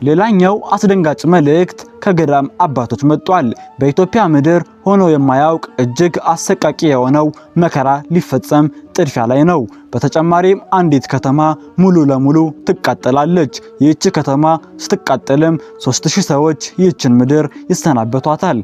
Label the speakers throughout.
Speaker 1: ሌላኛው አስደንጋጭ መልእክት ከገዳም አባቶች መጥቷል። በኢትዮጵያ ምድር ሆኖ የማያውቅ እጅግ አሰቃቂ የሆነው መከራ ሊፈጸም ጥድፊያ ላይ ነው። በተጨማሪም አንዲት ከተማ ሙሉ ለሙሉ ትቃጠላለች። ይህች ከተማ ስትቃጠልም 3000 ሰዎች ይህችን ምድር ይሰናበቷታል።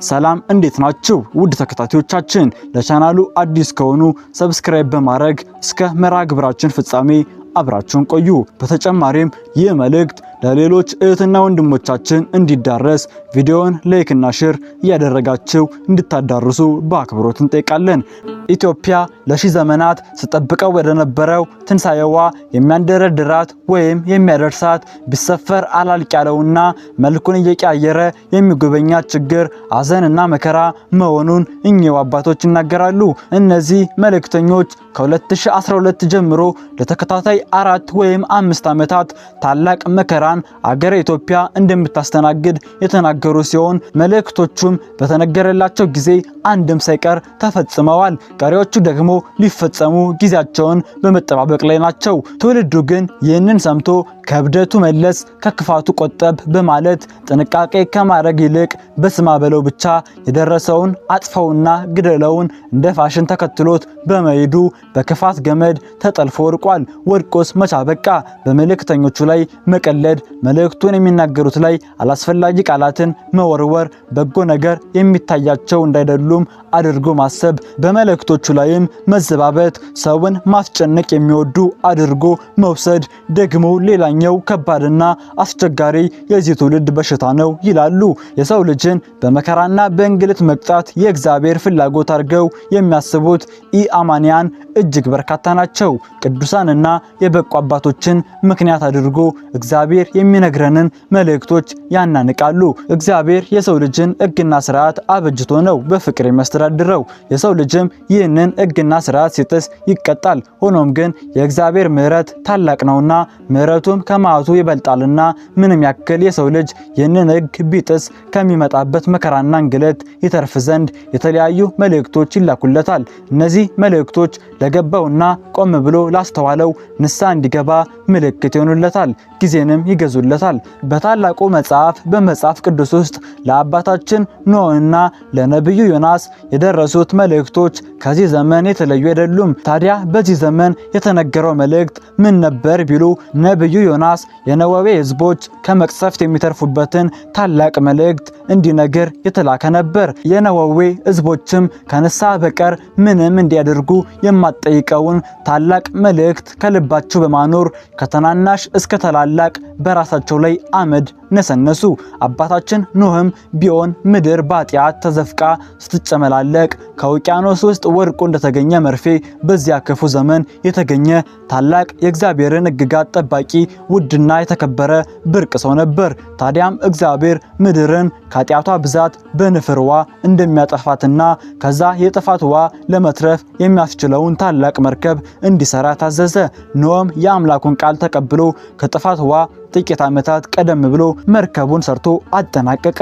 Speaker 1: ሰላም፣ እንዴት ናችሁ? ውድ ተከታታዮቻችን፣ ለቻናሉ አዲስ ከሆኑ subscribe በማድረግ እስከ መርሃ ግብራችን ፍጻሜ አብራችሁን ቆዩ። በተጨማሪም ይህ መልእክት ለሌሎች እህትና ወንድሞቻችን እንዲዳረስ ቪዲዮውን like እና share እያደረጋችሁ እንድታዳርሱ በአክብሮት እንጠይቃለን። ኢትዮጵያ ለሺህ ዘመናት ስትጠብቀው ወደነበረው ትንሳኤዋ የሚያንደረድራት ወይም የሚያደርሳት ቢሰፈር አላልቅ ያለውና መልኩን እየቀያየረ የሚጎበኛት ችግር፣ ሐዘንና መከራ መሆኑን እኚሁ አባቶች ይናገራሉ። እነዚህ መልእክተኞች ከ2012 ጀምሮ ለተከታታይ 4 ወይም 5 ዓመታት ታላቅ መከራን አገረ ኢትዮጵያ እንደምታስተናግድ የተናገሩ ሲሆን መልእክቶቹም በተነገረላቸው ጊዜ አንድም ሳይቀር ተፈጽመዋል። ቀሪዎቹ ደግሞ ሊፈጸሙ ጊዜያቸውን በመጠባበቅ ላይ ናቸው። ትውልዱ ግን ይህንን ሰምቶ ከእብደቱ መለስ፣ ከክፋቱ ቆጠብ በማለት ጥንቃቄ ከማድረግ ይልቅ በስማ በለው ብቻ የደረሰውን አጥፈውና ግደለውን እንደ ፋሽን ተከትሎት በመሄዱ በክፋት ገመድ ተጠልፎ ወድቋል። ወድቆስ መች አበቃ? በመልእክተኞቹ ላይ መቀለድ፣ መልእክቱን የሚናገሩት ላይ አላስፈላጊ ቃላትን መወርወር፣ በጎ ነገር የሚታያቸው እንዳይደሉም አድርጎ ማሰብ፣ በመልእክቶቹ ላይም መዘባበት፣ ሰውን ማስጨነቅ የሚወዱ አድርጎ መውሰድ ደግሞ ሌላኛው ከባድና አስቸጋሪ የዚህ ትውልድ በሽታ ነው ይላሉ። የሰው ልጅን በመከራና በእንግልት መቅጣት የእግዚአብሔር ፍላጎት አድርገው የሚያስቡት ኢአማንያን እጅግ በርካታ ናቸው። ቅዱሳንና የበቁ አባቶችን ምክንያት አድርጎ እግዚአብሔር የሚነግረንን መልእክቶች ያናንቃሉ። እግዚአብሔር የሰው ልጅን ሕግና ስርዓት አበጅቶ ነው በፍቅር የሚያስተዳድረው። የሰው ልጅም ይህንን ሕግና ስርዓት ሲጥስ ይቀጣል። ሆኖም ግን የእግዚአብሔር ምሕረት ታላቅ ነውና ምሕረቱም ከመዓቱ ይበልጣልና ምንም ያክል የሰው ልጅ ይህንን ሕግ ቢጥስ ከሚመጣበት መከራና እንግልት ይተርፍ ዘንድ የተለያዩ መልእክቶች ይላኩለታል። እነዚህ መልእክቶች ለገባውና ቆም ብሎ ላስተዋለው ንስሐ እንዲገባ ምልክት ይሆኑለታል፣ ጊዜንም ይገዙለታል። በታላቁ መጽሐፍ በመጽሐፍ ቅዱስ ውስጥ ለአባታችን ኖህና ለነቢዩ ዮናስ የደረሱት መልእክቶች ከዚህ ዘመን የተለዩ አይደሉም። ታዲያ በዚህ ዘመን የተነገረው መልእክት ምን ነበር ቢሉ፣ ነቢዩ ዮናስ የነወዌ ሕዝቦች ከመቅሰፍት የሚተርፉበትን ታላቅ መልእክት እንዲነግር የተላከ ነበር። የነወዌ ሕዝቦችም ከንስሐ በቀር ምንም እንዲያደርጉ የማትጠይቀውን ታላቅ መልእክት ከልባቸው በማኖር ከታናናሽ እስከ ታላላቅ በራሳቸው ላይ አመድ ነሰነሱ። አባታችን ኖህም ቢሆን ምድር በኃጢአት ተዘፍቃ ስትጨመላለቅ ከውቅያኖስ ውስጥ ወድቆ እንደተገኘ መርፌ በዚያ ክፉ ዘመን የተገኘ ታላቅ የእግዚአብሔርን ሕግጋት ጠባቂ፣ ውድና የተከበረ ብርቅ ሰው ነበር። ታዲያም እግዚአብሔር ምድርን ከኃጢአቷ ብዛት በንፍር ውሃ እንደሚያጠፋትና ከዛ የጥፋት ውሃ ለመትረፍ የሚያስችለውን ታላቅ መርከብ እንዲሰራ ታዘዘ። ኖህም የአምላኩን ቃል ተቀብሎ ከጥፋት ውሃ ጥቂት ዓመታት ቀደም ብሎ መርከቡን ሰርቶ አጠናቀቀ።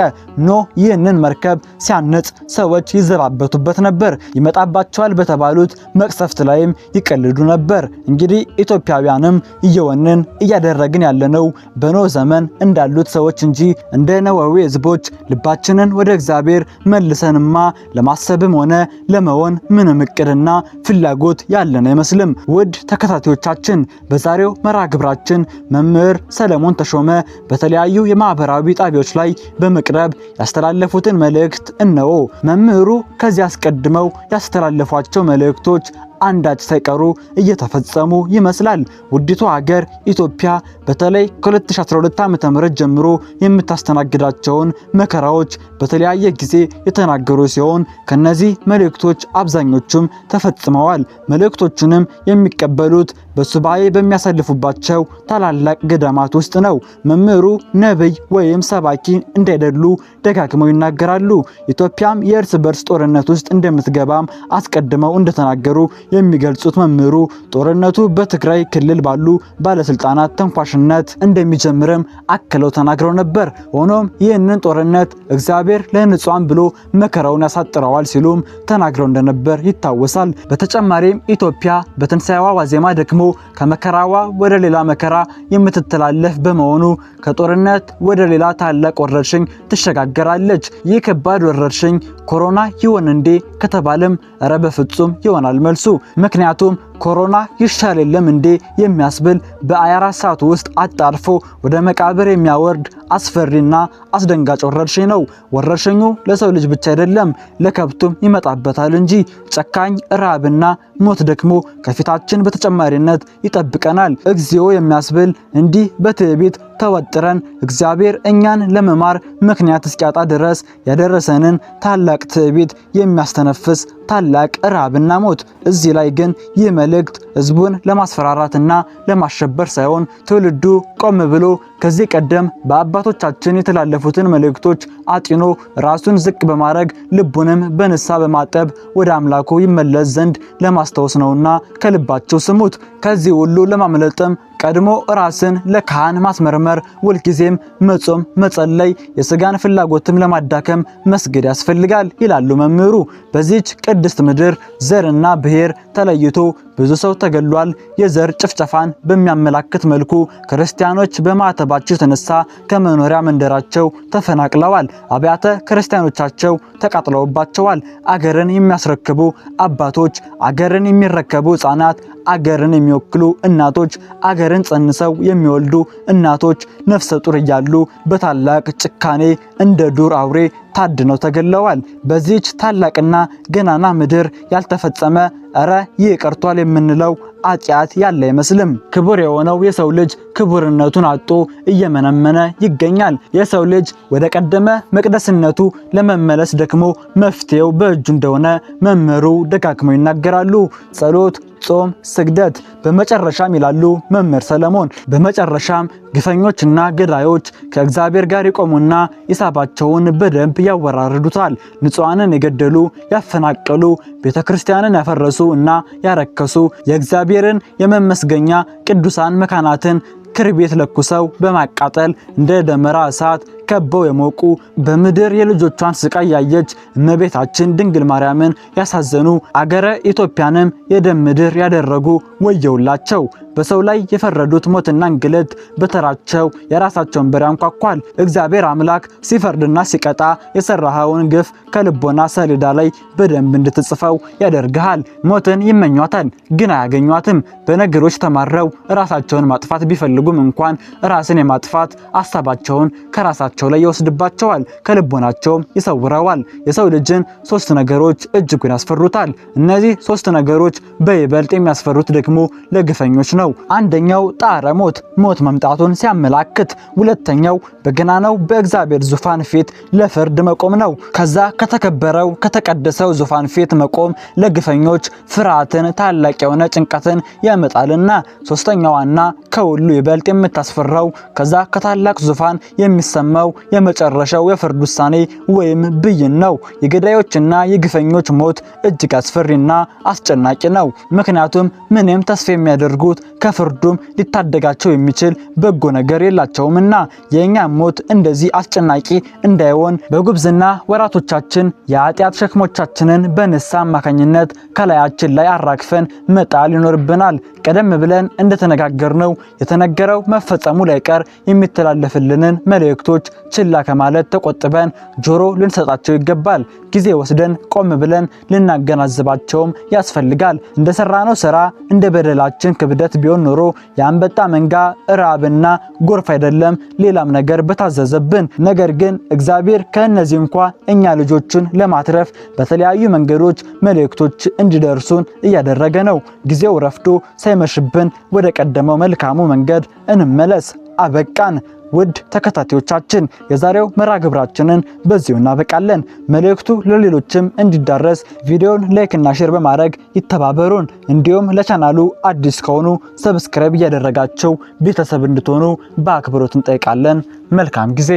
Speaker 1: ኖህ ይህንን መርከብ ሲያንጽ ሰዎች ይዘባበቱበት ነበር። ይመጣባቸዋል በተባሉት መቅሰፍት ላይም ይቀልዱ ነበር። እንግዲህ ኢትዮጵያውያንም እየሆንን እያደረግን ያለነው በኖህ ዘመን እንዳሉት ሰዎች እንጂ እንደ ነወዌ ሕዝቦች ልባችንን ወደ እግዚአብሔር መልሰንማ ለማሰብም ሆነ ለመሆን ምንም እቅድና ፍላጎት ያለን አይመስልም። ውድ ተከታታዮቻችን፣ በዛሬው መርሃ ግብራችን መምህር ሰለሞን ተሾመ በተለያዩ የማህበራዊ ጣቢያዎች ላይ በመቅረብ ያስተላለፉትን መልእክት እነሆ። መምህሩ ከዚህ አስቀድመው ያስተላለፏቸው መልእክቶች አንዳች ሳይቀሩ እየተፈጸሙ ይመስላል። ውዲቱ ሀገር ኢትዮጵያ በተለይ ከ2012 ዓ.ም ጀምሮ የምታስተናግዳቸውን መከራዎች በተለያየ ጊዜ የተናገሩ ሲሆን ከነዚህ መልእክቶች አብዛኞቹም ተፈጽመዋል። መልእክቶቹንም የሚቀበሉት በሱባኤ በሚያሳልፉባቸው ታላላቅ ገዳማት ውስጥ ነው። መምህሩ ነብይ ወይም ሰባኪ እንዳይደሉ ደጋግመው ይናገራሉ። ኢትዮጵያም የእርስ በርስ ጦርነት ውስጥ እንደምትገባም አስቀድመው እንደተናገሩ የሚገልጹት መምህሩ ጦርነቱ በትግራይ ክልል ባሉ ባለስልጣናት ተንኳሽነት እንደሚጀምርም አክለው ተናግረው ነበር። ሆኖም ይህንን ጦርነት እግዚአብሔር ለንጹሃን ብሎ መከራውን ያሳጥረዋል ሲሉም ተናግረው እንደነበር ይታወሳል። በተጨማሪም ኢትዮጵያ በትንሳኤዋ ዋዜማ ደግሞ ከመከራዋ ወደ ሌላ መከራ የምትተላለፍ በመሆኑ ከጦርነት ወደ ሌላ ታላቅ ወረርሽኝ ትሸጋገራለች። ይህ ከባድ ወረርሽኝ ኮሮና ይሆን እንዴ ከተባለም እረ በፍጹም ይሆናል መልሱ። ምክንያቱም ኮሮና ይሻል የለም እንዴ የሚያስብል በ24 ሰዓት ውስጥ አጣርፎ ወደ መቃብር የሚያወርድ አስፈሪና አስደንጋጭ ወረርሽኝ ነው። ወረርሽኙ ለሰው ልጅ ብቻ አይደለም፣ ለከብቱም ይመጣበታል እንጂ። ጨካኝ ረሃብና ሞት ደግሞ ከፊታችን በተጨማሪነት ይጠብቀናል። እግዚኦ የሚያስብል እንዲህ በትዕቢት ተወጥረን እግዚአብሔር እኛን ለመማር ምክንያት እስኪያጣ ድረስ ያደረሰንን ታላቅ ትዕቢት የሚያስተነፍስ ታላቅ ረሃብና ሞት። እዚህ ላይ ግን ይህ መልእክት ህዝቡን ለማስፈራራትና ለማሸበር ሳይሆን ትውልዱ ቆም ብሎ ከዚህ ቀደም በአባቶቻችን የተላለፉትን መልእክቶች አጢኖ ራሱን ዝቅ በማድረግ ልቡንም በንስሐ በማጠብ ወደ አምላኩ ይመለስ ዘንድ ለማስታወስ ነውና ከልባቸው ስሙት። ከዚህ ሁሉ ለማምለጥም ቀድሞ ራስን ለካህን ማስመርመር፣ ሁልጊዜም መጾም፣ መጸለይ፣ የስጋን ፍላጎትም ለማዳከም መስገድ ያስፈልጋል ይላሉ መምህሩ። በዚች ቅድስት ምድር ዘርና ብሔር ተለይቶ ብዙ ሰው ተገሏል። የዘር ጭፍጨፋን በሚያመላክት መልኩ ክርስቲያኖች በማዕተባቸው የተነሳ ከመኖሪያ መንደራቸው ተፈናቅለዋል። አብያተ ክርስቲያኖቻቸው ተቃጥለውባቸዋል። አገርን የሚያስረክቡ አባቶች፣ አገርን የሚረከቡ ሕፃናት፣ አገርን የሚወክሉ እናቶች፣ አገርን ጸንሰው የሚወልዱ እናቶች ነፍሰ ጡር እያሉ በታላቅ ጭካኔ እንደ ዱር አውሬ ታድነው ተገለዋል። በዚህች ታላቅና ገናና ምድር ያልተፈጸመ እረ ይህ ቀርቷል የምንለው ኃጢአት ያለ አይመስልም። ክቡር የሆነው የሰው ልጅ ክቡርነቱን አጥቶ እየመነመነ ይገኛል። የሰው ልጅ ወደ ቀደመ መቅደስነቱ ለመመለስ ደክሞ መፍትሄው በእጁ እንደሆነ መምህሩ ደጋግመው ይናገራሉ። ጸሎት፣ ጾም፣ ስግደት። በመጨረሻም ይላሉ መምህር ሰለሞን፣ በመጨረሻም ግፈኞችና ገዳዮች ከእግዚአብሔር ጋር ይቆሙና ሂሳባቸውን በደንብ ያወራርዱታል። ንጹሐንን የገደሉ፣ ያፈናቀሉ፣ ቤተክርስቲያንን ያፈረሱ እና ያረከሱ፣ የእግዚአብሔርን የመመስገኛ ቅዱሳን መካናትን ክርቤት ለኩሰው በማቃጠል እንደ ደመራ እሳት ከበው የሞቁ፣ በምድር የልጆቿን ስቃይ ያየች እመቤታችን ድንግል ማርያምን ያሳዘኑ፣ አገረ ኢትዮጵያንም የደም ምድር ያደረጉ ወየውላቸው። በሰው ላይ የፈረዱት ሞትና እንግልት በተራቸው የራሳቸውን በር ያንኳኳል። እግዚአብሔር አምላክ ሲፈርድና ሲቀጣ የሰራኸውን ግፍ ከልቦና ሰሌዳ ላይ በደንብ እንድትጽፈው ያደርግሃል። ሞትን ይመኟታል፣ ግን አያገኟትም። በነገሮች ተማረው ራሳቸውን ማጥፋት ቢፈልጉም እንኳን ራስን የማጥፋት ሀሳባቸውን ከራሳቸው ላይ ይወስድባቸዋል፣ ከልቦናቸውም ይሰውረዋል። የሰው ልጅን ሶስት ነገሮች እጅጉን ያስፈሩታል። እነዚህ ሶስት ነገሮች በይበልጥ የሚያስፈሩት ደግሞ ለግፈኞች ነው። አንደኛው ጣረ ሞት፣ ሞት መምጣቱን ሲያመላክት፣ ሁለተኛው በገናናው በእግዚአብሔር ዙፋን ፊት ለፍርድ መቆም ነው። ከዛ ከተከበረው ከተቀደሰው ዙፋን ፊት መቆም ለግፈኞች ፍርሃትን፣ ታላቅ የሆነ ጭንቀትን ያመጣልና። ሶስተኛዋና ከሁሉ ይበልጥ የምታስፈራው ከዛ ከታላቅ ዙፋን የሚሰማው የመጨረሻው የፍርድ ውሳኔ ወይም ብይን ነው። የገዳዮችና የግፈኞች ሞት እጅግ አስፈሪና አስጨናቂ ነው። ምክንያቱም ምንም ተስፋ የሚያደርጉት ከፍርዱም ሊታደጋቸው የሚችል በጎ ነገር የላቸውምና። የእኛ ሞት እንደዚህ አስጨናቂ እንዳይሆን በጉብዝና ወራቶቻችን የኃጢአት ሸክሞቻችንን በንስሐ አማካኝነት ከላያችን ላይ አራግፈን መጣል ይኖርብናል። ቀደም ብለን እንደተነጋገርነው የተነገረው መፈጸሙ ላይቀር የሚተላለፍልንን መልእክቶች ችላ ከማለት ተቆጥበን ጆሮ ልንሰጣቸው ይገባል። ጊዜ ወስደን ቆም ብለን ልናገናዝባቸውም ያስፈልጋል። እንደሰራነው ስራ እንደ በደላችን ክብደት ቢሆን ኖሮ የአንበጣ መንጋ ራብና ጎርፍ አይደለም ሌላም ነገር በታዘዘብን። ነገር ግን እግዚአብሔር ከእነዚህ እንኳ እኛ ልጆቹን ለማትረፍ በተለያዩ መንገዶች መልእክቶች እንዲደርሱን እያደረገ ነው። ጊዜው ረፍዶ ሳይመሽብን ወደ ቀደመው መልካሙ መንገድ እንመለስ። አበቃን። ውድ ተከታታዮቻችን የዛሬው መርሃ ግብራችንን በዚሁ እናበቃለን። መልእክቱ ለሌሎችም እንዲዳረስ ቪዲዮን like እና share በማድረግ ይተባበሩን። እንዲሁም ለቻናሉ አዲስ ከሆኑ subscribe እያደረጋችሁ ቤተሰብ እንድትሆኑ በአክብሮት እንጠይቃለን። መልካም ጊዜ።